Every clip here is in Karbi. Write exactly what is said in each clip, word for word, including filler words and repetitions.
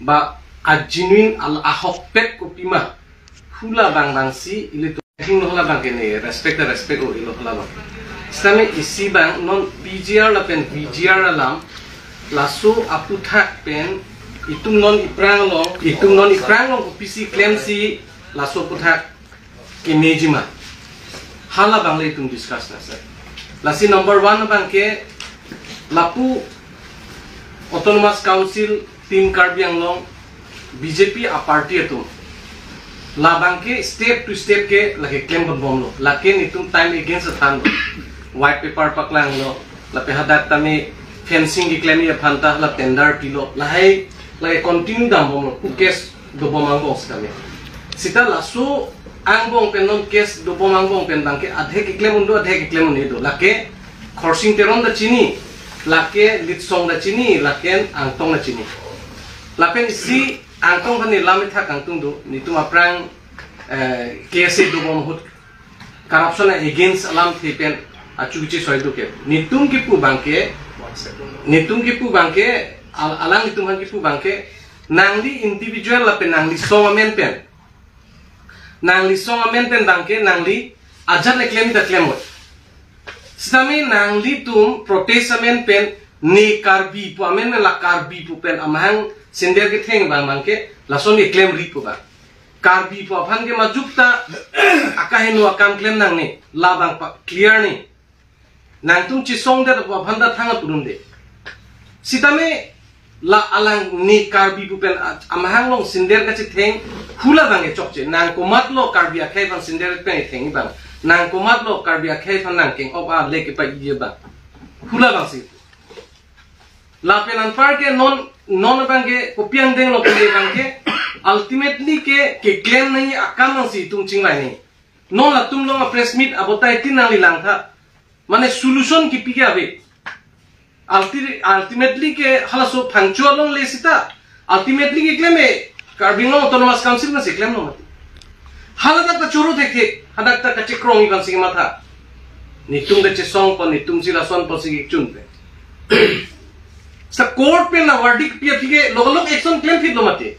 Ba a genuine al ahokpet kopima. Hala abang abangsi ilitum hala abang ke ne respect, respect o ilo hala abang. Sitame isi abang non P G R lapen V G R alam laso aputhak pen itum non aphrang along, itum non aphrang along kopisi klemsi laso aputhak kemejima. Hala abang le itum discuss nang sir. Lasi number one abang ke lapu Autonomous Council Team Karbi Anglong B J P a party atum. Labang ke step to step ke lake klem bomlo. Lake netum time against athan lo. White paper paklanglo. Lapen hadak tame fencing keklem aphanta la tender pilo. Lahai lake continue dam bomlo. Ku case dobom angbong sitame. Sita laso angbong pen non case dobom angbong pen abang ke adhe keklem un do, adhe keklem un-e do. Lake Khorsing Teron ta chini, lake Litsong ta chini, lake Angtong ta chini. Lapen isi Angtong aphan ne lam ithak kangtung do, netum aphrang, eh, case dobom ahut corruption against alamthe pen achu kechi soi do ke. Netum kipu abang ke, netum kipu abang ke, al-, alanglitum aphan kipu abang ke, nangli individual lapen nangli song amen pen. Nangli song amen pen abang ke, nangli ajat le klem ta klem oi. Sitame nanglitum protest amen pen ne Karbi pu amen pen la Karbi pu pen amahang sender ketheng abang abang ke lason keklemri pu abang. Karbi pu aphan ke majok ta akaheno akam klem nangne, labang pa clear ne. Nangtum chesongdet pu aphan ta thang apudunde. Sitame la alang ne Karbi pu pen a-, amahang along sender kachetheng hala abang ke chokche. Nang komatlo Karbi akhei aphan sender pen itheng abang. Nang komatlo Karbi akhei aphan nang keng-op ale kepa-i abang. Hala abangsi. Lapen anpar ke non, non abang ke kopi angdeng lo kele abang ke ultimately ke keklem nangji akam abangsi itum chingvai nangji. Non latum along a press meet abotai tin nangli langtha. Mane solution kipi ke ave. Ulti-, ultimately ke halaso phangcho along le sita. Ultimately keklem e Karbi Anglong Autonomous Council masi klemlo mati. Hala dak ta choro thekthe, hadak ta kachekrong ikan si matha. Netum kachesong pon, netum si lason pon si kechun pe. Sa court pen la verdict pi aphi ke lokalok action klem phitlo mati.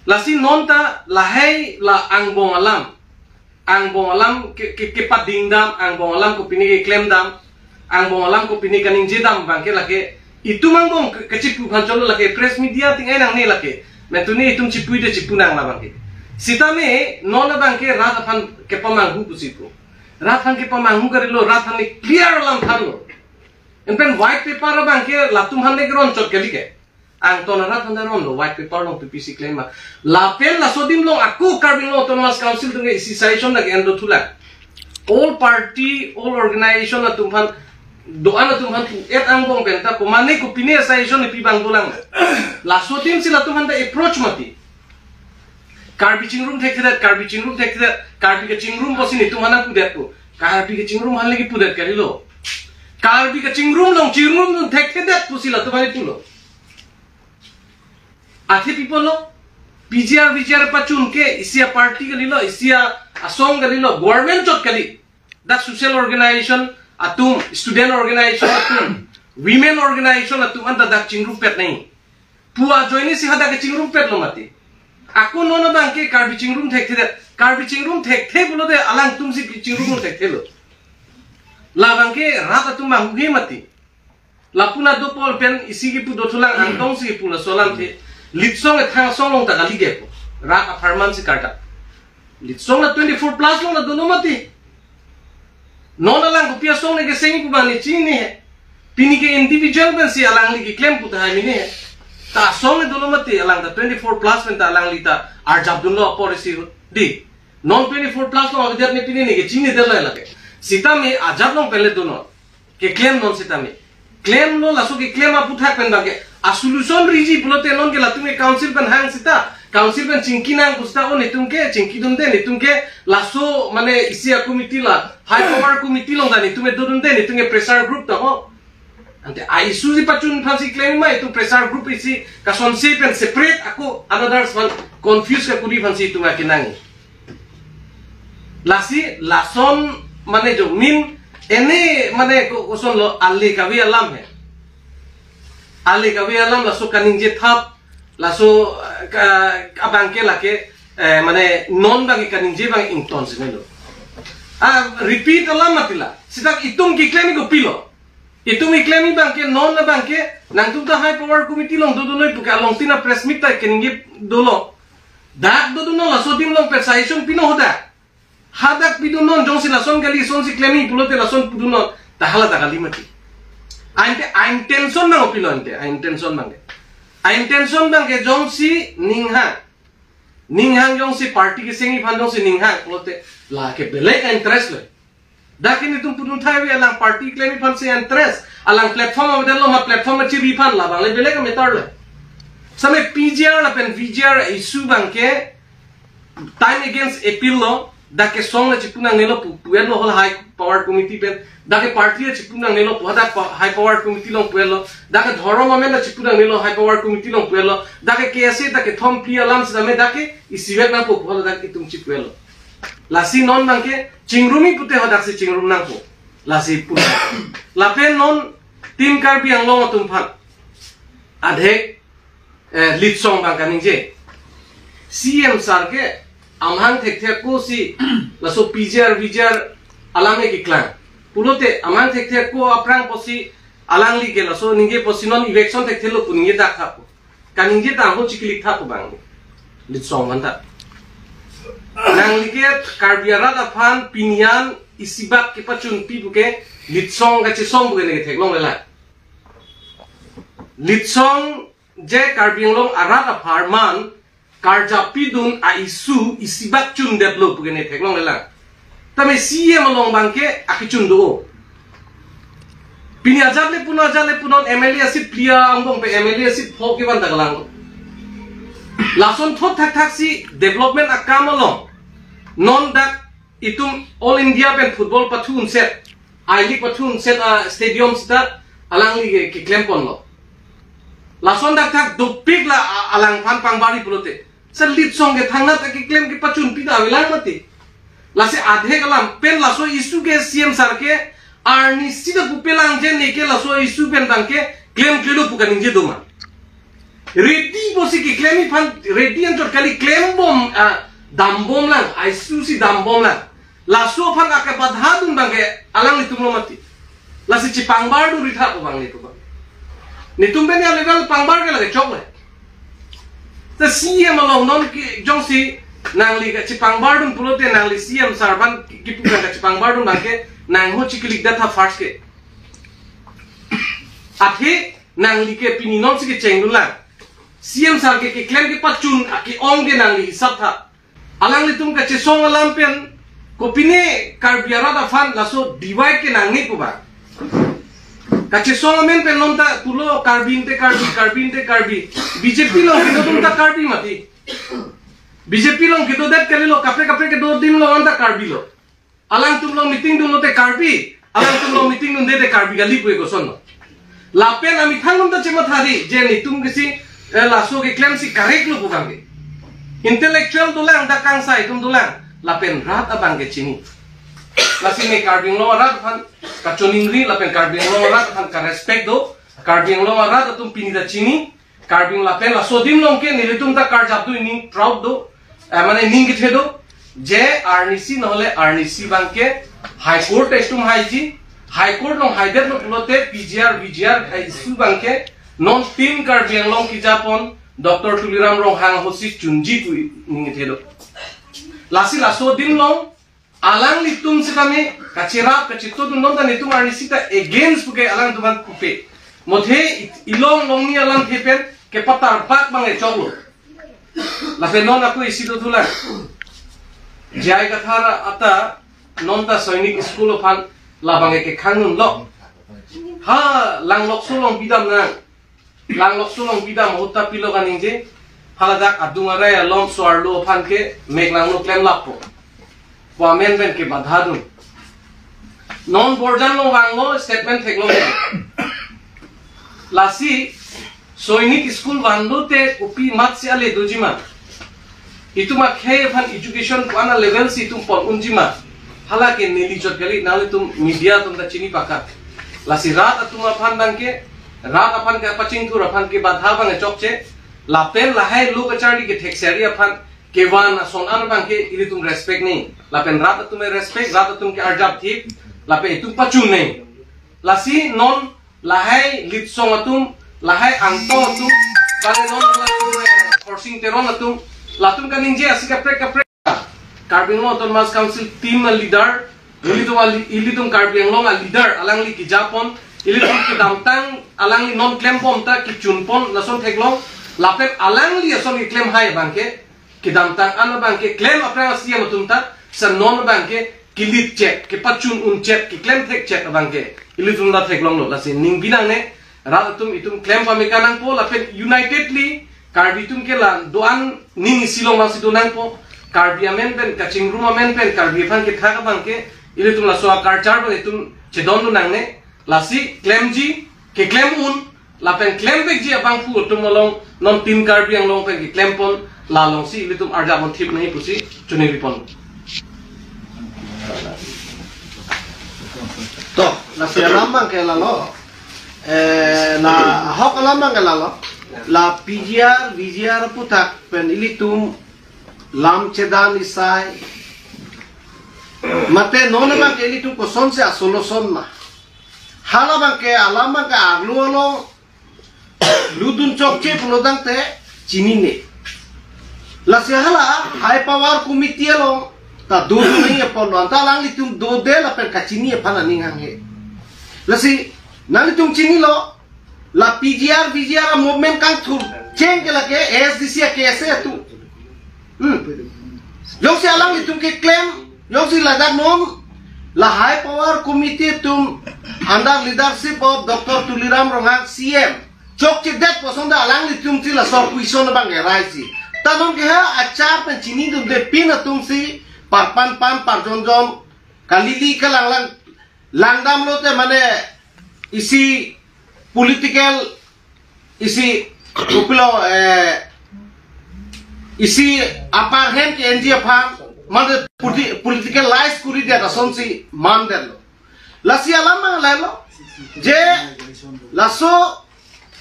Lasi non ta lahai la angbong alam. Angbong alam ke, ke, kepading dam, angbong alam kopine keklem dam, angbong alam kopine kaningje dam abang ke lake, itum angbong ke, kechipu aphan cholo lake, press media ting ai nangne lake, mentuni itum chipuide chipu nang labang ke. Sitame, non abang ke rat aphan kepamanghu pusi pu. Rat aphan kepamanghu karilo, rat aphan ne clear alam thanlo. Anpen white paper abang ke latum aphan ne keron chot kali ke. Angtong arat aphan ta ronlo, white paper along P P C klem ma. Lapen laso adim along ako Karbi Anglong Autonomous Council atum ke isi session dak en dothulang. All party, all organization atum aphan, do-an atum aphan pu-et angbong pen ta, komane kopine session ipi abang dolang. Laso adim si latum aphan ta approach mati. Karbi chingrum thekthedet, Karbi chingrum thekthedet, Karbi kachingrum pusi netum aphan pudet pu. Karbi kachingrum aphan lagi pudet kalilo. Karbi kachingrum along chingrum atum thekthedet pusi latum aphan pulo. Athe pi pulo, P G R V G R pachun ke isi a party kalilo, isi a asong kalilo, government chot kali. Dak social organization atum, student organization atum, women organization atum anta dak chingrumpet nangji. Pu ajoine si hadak kachingrumpetlo mati. Ako non abang ke Karbi chingrum thekthedet. Karbi chingrum thekthe pulote alangtum si chingrum thekthelo. Labang ke rat atum bang huhe mati. Lapu na dopol pen isi kipu dothulang, Angtong si kipu laso alamthe. Litsong ethang asong along ta kali ke pu. Rat apharman si kardak. Litsong la twenty-four plus along la dolo mati. Non alang kopi asong ne keseng pu abang ne chini he. Pini ke individual pensi alangli keklem pu tahai mini he. Ta asong ne dolo mati, alang ta twenty-four plus pen ta alangli ta arjap dunlo apor isi di. Non twenty-four plus along avidet ne pini ne kechini delo lake. Sitame ajat along pen le dunlo. Keklem non sitame. Klemlo, laso keklem aputhak pen abang ke. A solution riji pulote non ke latum ke council pen hang sita. Council pen chingki nang pu sita, o netum ke chingki dunde, netum ke laso mane isi a committee la, high power committee along ta netum ke dodunde, netum ke pressure group ta ho. Ante a issue si pachun aphansi klem ma, itum pressure group isi kasonsi pen separate ako another one confuse ka kuri aphansi itum akenang. Lasi lason mane jo min ene mane ko-, kosonlo ale kave alam he. Ale kave alam laso kaningje thap Laso, eh, ka, abangke lake, eh, mane non bang kaningje bang ington si melo. Ah, repeat alam mati la. Sita itum keklem kopilo. Itum keklem abangke non abangke nangtum ta high power committee along dodunoi pu ke along tina press meet ta keningje dolo. Dak dodunoi laso adim along pen suggestion pino hadak. Hadak pidunnon, jongsi lason kali, sonsi klem pulote lason pudunnon. Ta hala ta kali mati. Ante intention nang kopilo ante, intention abangke. Intention abangke jongsi ninghang. Ninghang jongsi party kesengji aphan jongsi ninghang pulote lake belek interest lo. Dak nelitum pudun thai ave, alang party klem aphan si interest. Alang platform avedetlo, ma platform achiri aphan, labang le belek matter lo. Same P G R lapen V G R issue abangke time against appeal lo. Dak kesong le chipu nangnelo pu, pu-etlo hala high power committee pen. Dak ke party le chipu nangnelo pu, hadak pa-, high power committee along pu-etlo. Dak ke dhorom amen le chipu nangnelo high power committee along pu-etlo. Dak ke K S A, dak kethom phli alam sitame dak ke isivet nangpo pu, hala dak itum chipu-etlo. Lasi non abangke chingrumji pute hadaksi chingrum nangpo. Lasi pu. Lapen non Team Karbi Anglong atum aphan adhek, eh, litsong abang kaningje. C M sir ke amahang thekthe ako si laso P G R V G R alam ke keklang. Pulote amahang thekthe ako aphrang pusi alangli ke laso ningje pusi non election thekthelo pu ningje dak thapo. Kaningje ta ho chiklik thapo abang. Litsong aphanta. Nangli ke Karbi arat aphan pini an isibak kepachunpi pu ke litsong kachesong pu ke ne theklonglelang. Litsong je Karbi Anglong arat apharman karjap pidun a-issue isibak chundetlo pu ke ne theklonglelang. Tame C M along abangke akechun do. Pini ajat le punon, ajat le punon M L A aseat phli angbong pen M L A aseat pho kevan ta kelang. Lason thot thakthak si development akam along non dak itum All India pen football pathu unset, I-League pathu unset a-stadium sita alangli ke, keklem ponlo. Lason dak thak dopik la a-, alangphan pangbarji pulote. Sa litsong ke thangnat keklem kepachunpi ta avelang mati. Lasi adhek alam pen laso issue ke C M sir ke arnisi ta pupelang je neke laso issue pen abangke klemklelo pu kaningje doma. Ready pusi keklem aphan ready anchot kali, klembom, ah, dambomlang, a-issue si dambomlang. Laso aphan akebadha dun abangke alanglitumlo mati. Lasi chipangbar dun ritha pu abang netum abang. Netum pen ya level pangbar ke lake chokle. Ta C M along non ke jongsi nangli kachipangbar dun pulote nangli C M sir aphan kipu kan kachipangbar dun abangke nang ho chiklik datha first ke. Athe nangli ke pini non si kecheng dunlang. C M sir ke keklem kepachun ake-ong ke nangli hisap tha. Alanglitum kachesong alam pen kopine Karbi arat aphan laso divide ke nangne pu abang. Kachesong amen pen non ta pulo Karbi ante Karbi, Karbi ante Karbi. B J P along kedo atum ta Karbi mati. B J P along kedodet kalilo, kaprek kaprek kedo adim along anta Karbi lo. Alangtum along meeting dunlote Karbi, alangtum along meeting dunde te Karbi kali pu ekosonlo. Lapen amethang atum ta chematha ri, je netum kesi, eh, laso keklem si correct lo pu abangke. Intellectual dolang, dak kangsai atum dolang, lapen rat abangke chini. Lasi ne Karbi Anglong arat aphan kachiningri, lapen Karbi Anglong arat aphan karespect do, Karbi Anglong arat atum pini ta chini, Karbi Anglong lapen laso adim along ke nelitum ta karjap do, ning proud do, eh, mane ning kethe do, je arnisi nohole arnisi abangke High Court atum haiji, High Court along haidetlo pulote P G R, V G R, eh, issue abangke non Team Karbi Anglong kejapon Doctor Tuliram Ronghang ahut si chunji pu ning kethe do. Lasi laso adim along alanglitum sitame kachirap kachito dun non ta netum arnisi ta against pu ke alangtum aphan pupe. Mothe i-, ilong longni alamthe pen kepatar pak abang echoklo. Lapen non ako isi dodulang. J I Kathar ata non ta Sainik School aphan labang ke khang dunlo. Ha, Langlokso along bidam nang. Langlokso along bidam ahut ta pilo kaningje. Haladak adung arai along so-arlo aphan ke meklanglo klemlappo pu amen pen kebadha dun. Non Borjan along vanglo statement theklong. Lasi Sainik School vanlote kopi amat si ale dojima. Itum akhei aphan education ko-an a level si itum pon unjima. Halake neli chot kali, nanglitum media atum ta chini pakha. Lasi rat atum aphan abangke, rat aphan kepachingthur aphan kebadha abang chokche. Lapen lahai lo kacharli kethek seri aphan kevan ason an abangke ilitum respect ni. Lapen rat atum respect, rat atum ke arjap thip, lapen itum pachun ni. Lasi non lahai Litsong atum, lahai Angtong atum, bale non lahai, eh, Khorsing Teron atum, latum kaningje asi kaprek kaprek. Karbi Anglong Autonomous Council team a leader, ilitum a li-, ilitum Karbi Anglong a leader, alangli kejapon, ilitum kedamtang, alangli non klempon ta kechunpon, lason theklong, lapen alangli ason keklem hai abangke, kedamtang an abangke, klem aphrang a-C M atum ta, sa non abangke, kelit chet, kepachun un chet, keklem thek chet abangke, ilitum ta theklonglo, lasi ning binang ne, rat atum itum klem pameka nangpo, lapen unitedly, Karbi atum ke la do-an ning isi along masi do nangpo. Karbi amen pen, kachingrum amen pen, Karbi aphan kethak abangke, ilitum laso a-culture abang itum chedon do nangne, lasi klemji, keklem un, lapen klem vekji abangphu atum along, non Team Karbi Anglong pen keklempon, la alongsi ilitum arjapon thip nai pusi, chuningri pon. To, lasi alam abangke lalo. Eh, la ahok alam abangke lalo. La P G R, V G R aphuthak pen ilitum lam chedan isai. Mate non abangke ilitum kosonsi a-solution ma. Hala abangke alam abangke arlo arlo ludun chokche pulo tangte chinine. Lasi hala high power committee along ta dodun nangji apotlo, anta alanglitum dode lapen kachini aphan aning hanghe. Lasi nanglitum chinilo, la P G R, V G R a-movement kangthur cheng ke lake A S D C a-case atum. Hmm. Jongsi alanglitum keklem, jongsi ladak non, la high power committee atum under leadership of Doctor Tuliram Ronghang C M chokchedet pu asonte alanglitumsi laso question abangke raise. Ta non ke ha achar pen chinidunde pin atumsi parpan pan parjon jon kalili kalanglang langdamlote mane isi political isi kopilo, eh, isi upper hand ke-enji aphan mane politi-, politicalize koridet asonsi mandetlo. Lasi alam abang lalo je laso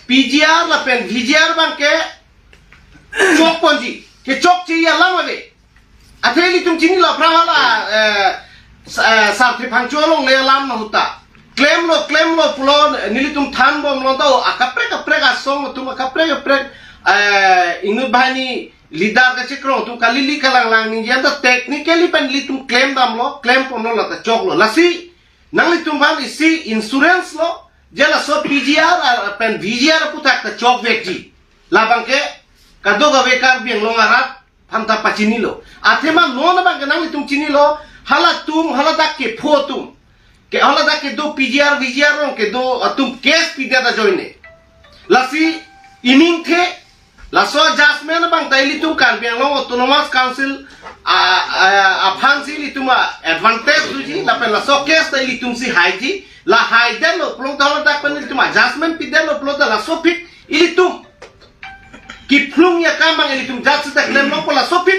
P G R lapen V G R abangke chokponji, kechokche alam ave. Athe ilitum chinilo aphrang hala, eh, sa-, eh, Sarthe Phangcho alongle alam na ahut ta. Klemlo, klemlo pulo, nelitum thanbomlo ta, o, akaprek kaprek asong atum, akaprek kaprek, eh, inut banghini leader kachekrong atum kalili kalanglang ningje, anta technically pen ilitum klemdamlo, klemponlo, lata choklo. Lasi nanglitum aphan isi assurance lo, je laso P G R, ah, pen V G R aphuthak ta chokvekji. Labangke kadokave Karbi Anglong arat aphan ta pachinilo. Athema non abangke nanglitum chinilo, halatum, haladak kepho atum, ke haladak kedo P G R, V G R along kedo atum case pidet ajoine. Lasi iningthe, laso judgment abang ta ilitum Karbi Anglong Autonomous Council, a, a, aphansi ilitum a-advantage doji, lapen laso case ta ilitumsi haiji, la haidetlo pulo ta haladak pen ilitum a-judgment pidetlo pulo ta laso aphi ilitum kephlung akam abang ilitum jat seta klemlongpo, laso aphi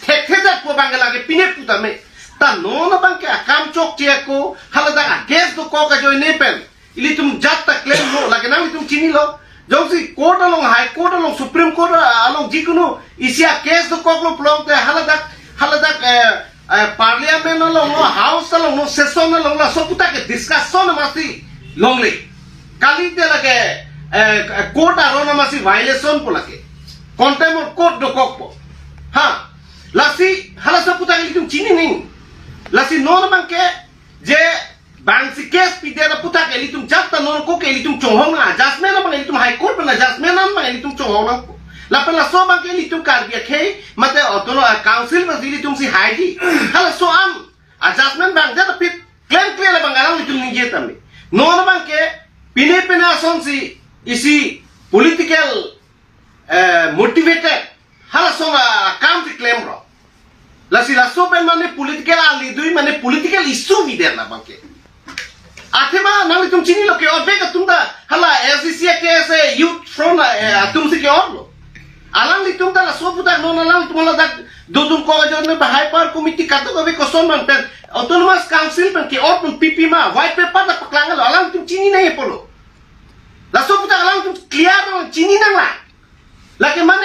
thekthedet pu abangke lake pine pu tame. Ta non abangke akam chokche ako, haladak a-case dokok ajoine pen ilitum jat ta klemlo, lake nanglitum chinilo. Jongsi court along, High Court along, Supreme Court along, jikunu isi a-case dokoklo pulote haladak, haladak, eh, eh, Parliament along lo, House along lo, session along lo, laso aphuthak ke discussion masi longle. Kalite lake, eh, court aron masi violation pu lake. Contempt of court dokokpo. Ha, lasi halaso aphuthak ilitum chinining. Lasi non abangke je bangsi case pidet aphuthak ilitum jat ta non ko ke ilitum chonghong nang, judgment abang ilitum High Court pen judgment abang ilitum chonghong nangpo. Lapen laso abangke ilitum Karbi akhei, mate autonomous council masi ilitumsi haiji. Halaso an a-judgment abang jat aphi klem klem abang alanglitum ningje tame. Non abangke pine pine asonsi isi political, eh, motivated halason akamsi klemlo. Lasi laso pen mane political ali dui, mane political issue pidet labangke. Athema nanglitum chinilo ke-ot vek atum ta hala A S D C a-case, Youth Front, eh, atumsi ke-otlo. Alanglitum ta laso aphuthak non alanglitum haladak dodun kok ajoine ba high power committee kadokave koson abang pen Autonomous Council pen ke-ot pen pipi ma, white paper ta paklanglo, alanglitum chini nangji pulo. Laso aphuthak alanglitum clear nang, chini nanglang. Lake man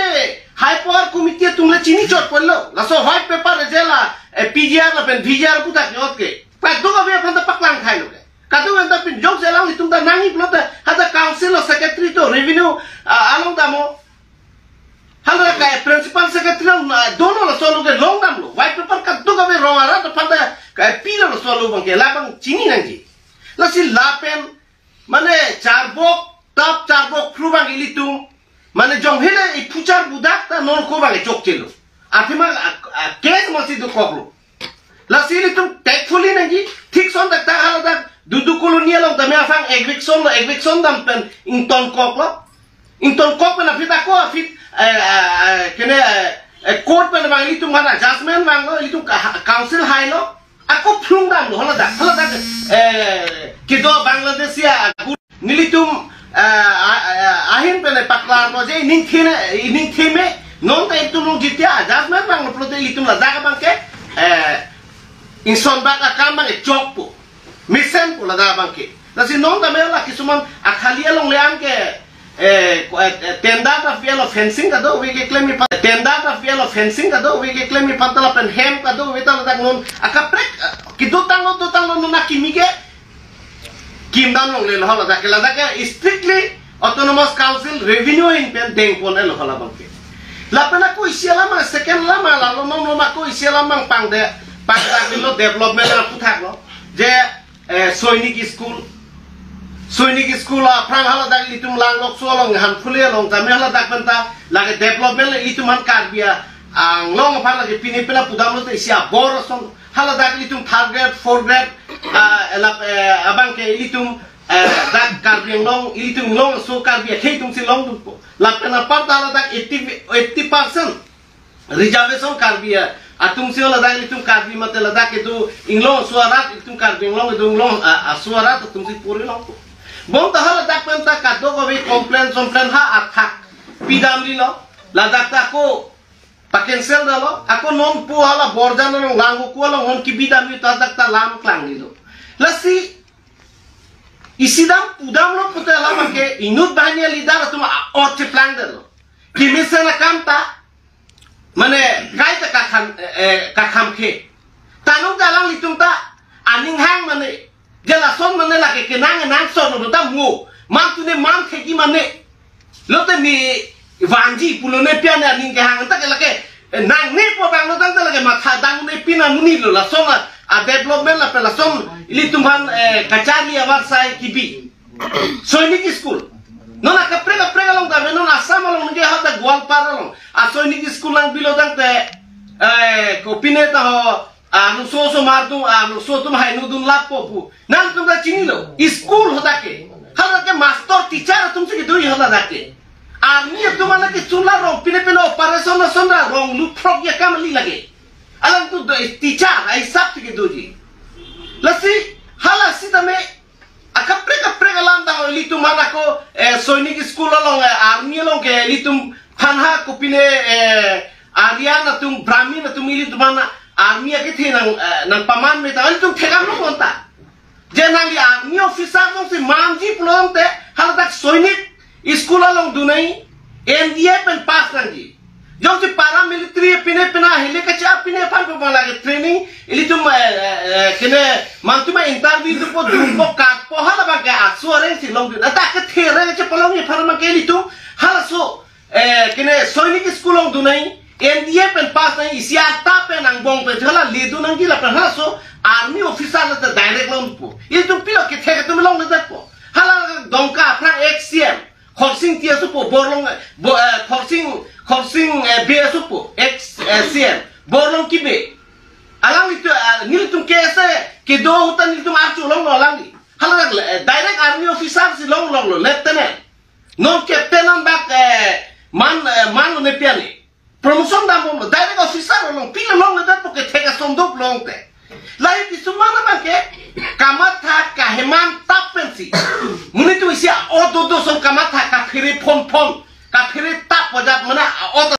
chini chot ponlo. Laso white paper je la, eh, P G R lapen V G R pu ta ke-ot ke. Kadokave aphan ta paklang thailo ke. Kadokave ta pin jok je alanglitum ta nangji pulote, hadak council lo secretary to revenue, ah, along damlo. Hala ke principal secretary along, ah, dono laso alo ke long damlo. White paper kadokave rong arat aphan ta ke pilo laso alo abang ke, labang chini nangji. Lasi lapen, mane charbok, tap charbok phru abang ilitum. Mane jong hele iphu char budak ta non ko abang chokchelo. Athema, a, a, case masi dokoklo. Lasi ilitum tactfully nangji, thik ason dak ta haladak Dudu Colony along tame aphan eviction lo, eviction dam pen ingtonkoklo. Ingtonkok pen aphi ta ko aphi, eh, eh, eh, kene, eh, eh, court pen abang ilitum mana judgment vanglo, ilitum ka-, council hailo. Ako phlung damlo, haladak, haladak, eh, kedo Bangladeshi agur nelitum, eh, a-, a-, ahin pen paklang lo je, ining thene, ining theme, non ta itum long jitia judgment vanglo pulote ilitum ladak abang ke, eh, ingson bak akam abang chokpo. Mesenpo ladak abang ke. Lasi non tame la kisuman akhali along le-an ke, eh, ko-, eh, eh, tenda ta fiel fencing kadokave keklem iphan, tenda ta fiel fencing kadokave keklem iphan ta lapen hem kadokave ta ladak non akaprek, eh, kedotanglo, dotanglo non akimi ke kim dam longlelo, haladak ke, ladak ke strictly Autonomous Council revenue ahin pen dengpon-etlo halabang ke. Lapen ako isi alam, second alam, lalo non non ako isi alam pangde, pangdak lo development aputhak lo. Je, eh, Sainik School. Sainik School aphrang haladak ilitum Langlokso along, Hanphule along, tame haladak pen ta lake development le ilitum aphan Karbi Anglong aphan lake pine pine pudamlo te isi abor ason. Haladak ilitum third grade, fourth grade, ah, elap, eh, abang ke ilitum, eh, dak Karbi Anglong, ilitum Inglongso Karbi akhei atumsi longdunpo. Lapen apar ta haladak eighty, eighty percent reservation Karbi, ah, atumsi haladak ilitum Karbi mate ladak kedo Inglongso arat, ilitum Karbi Anglong kedo Inglong, ah, aso arat atumsi puri longpo. Bonta haladak pen ta kadokave complain, complain ha athak pidamlelo. Ladak ta ako pa-cancel damlo, ako non pu hala Borjan along Langvoku along non kebi damji ta dak ta lam klanglelo. Lasi isi dam pudamlo pute hala abang ke inut banghini a-leader atum a-ot cheplangdetlo. Kemesen akam ta, mane kai ta kakham, eh, eh, kakham ke. Tanung ta alanglitum ta aning hang mane, je lason mane lake kenang nang son lo ta mo. Mam tune mam thekji mane. Lote ne vanji pulo ne pian aning kehang ta ke lake, eh, nangnepo abang lo tangte lake matha dang ne pina muni lo lason a, a development lapen lason ilitum aphan, eh, kacharli avarsai kebi. Sainik School. Non akaprek kaprek along ta, non Assam along ningke haladak Goalpara along. A Sainik School nangbilo tangte, eh, kopine ta ho, arloso osomar atum, arloso atum haino dunlappo pu. Nangtum ta chinilo. School hadak ke. Hadak ke master teacher atumsi kedoji haladak ke. Army atum hala ke chula rong pine pine operation ason ra rong luphrokji akam kali lake. Alangtum do teacher ahisap si kedoji. Lasi hala sitame akaprek kaprek alam ta ho ilitum aphan ako, eh, Sainik School along, eh, army along ke ilitum aphan ha kopine, eh, Aryan atum, Brahmin atum ilitum aphan army akethe nang, eh, nangpaman me ta ilitum thekdamlo bonta. Je nangli army officer jongsi mamji pulo tangte haladak Sainik School along dun nangji, N D A pen pass nangji. Jongsi paramilitary pine pine ahile kacha pine aphan pu abang lake training, ilitum, eh, eh, eh, kene mantu ma interview dopo, dopo katpo, hala abang ke aso areng si longdun. Ata kethe areng chepalongji aphan abang ke ilitum halaso, eh, kene Sainik School along dun nangji, N D A pen pass nangji, isi arta pen angbong pen hala ledun nangji lapen halaso army officer la ta direct longpo. Ilitum pilo kethek atum longledetpo. Hala Dongka aphrang ex C M Khorsing Tiassou pu, Borlong, bo, eh, Khorsing, Khorsing, eh, Bey Assou pu, ex, eh, C M, Borlong Kibey. Alanglitum, eh, nelitum K S A kedo ahut ta nelitum archo longlo alangli. Hala, eh, direct army officer si long longlo, lieutenant. Non captain an bak, eh, man, eh, man lo ne pian ne. Promotion dambomlo, direct officer along, pilo longledetpo kethek ason dop longte. Lahei kisuman abang ke kamatha kaheman tap pensi. Monit atum isi a-ot dodo ason kamatha kaphere phonphon, kaphere tap pajat mane a-ot